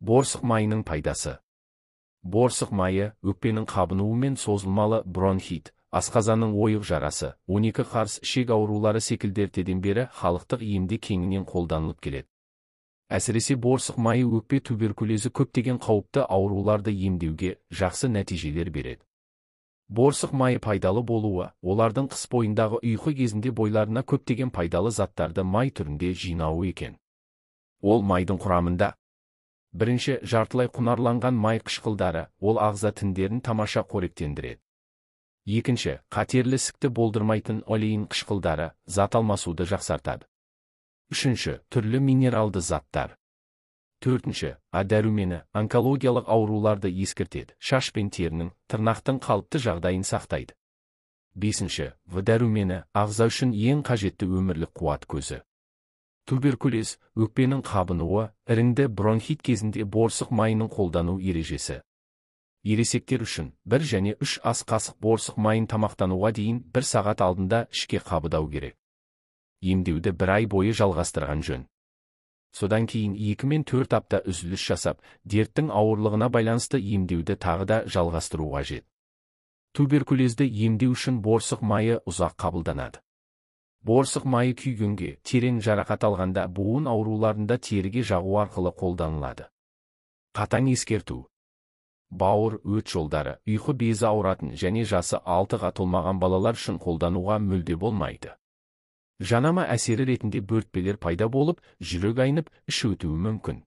Борсық майының пайдасы. Борсық майы өкпенің қабынуы мен созылмалы бронхит, асқазанның ойық жарасы, 12 қарыс ішек аурулары секілді ертеден бері халықтық емде кеңінен қолданылып келеді. Әсіресе борсық майы өкпе туберкулезі көптеген қауіпті ауруларды емдеуге жақсы нәтижелер береді. Борсық майы пайдалы болуы, олардың қыс бойындағы ұйқы кезінде бойларына көптеген пайдалы заттарды май түрінде жинауы екен. Ол майдың құрамында бірінші, жартылай құнарланған май қышқылдары, ол ағза тіндерін тамаша қоректендіреді. Екінші, қатерлі ісікті болдырмайтын олеин қышқылдары, зат алмасуды жақсартады. Үшінші, түрлі минералды заттар. Төртінші, А дәрумені, онкологиялық ауруларды ескертеді, шаш пен терінің, тырнақтың қалыпты жағдайын сақтайды. Бесінші, В дәрумені, ағза үшін ең қажетті өмірлік қуат көзі. Туберкулез, өкпенің қабынуы, іріңді бронхит кезінде борсық майының қолдану ережесі. Ересектер үшін 1 және 3 ас қасық борсық майын тамақтануға дейін 1 сағат алдында ішке қабылдау керек. Емдеуді 1 ай бойы жалғастырған жөн. Содан кейін 2 мен 4 апта үзіліс жасап, дерттің ауырлығына байланысты емдеуді тағы да жалғастыру қажет. Туберкулезді емдеу үшін борсық майы ұзақ қабылданады. Борсық майы күйгенге, терең жарақат алғанда буын ауруларында теріге жағу арқылы қолданылады. Қатаң ескерту. Бауыр, өт жолдары, ұйқы безі ауыратын және жасы 6-ға толмаған балалар үшін қолдануға мүлде болмайды. Жанама әсері ретінде бөртпелер пайда болып, жүрек айнып, іш өтуі мүмкін.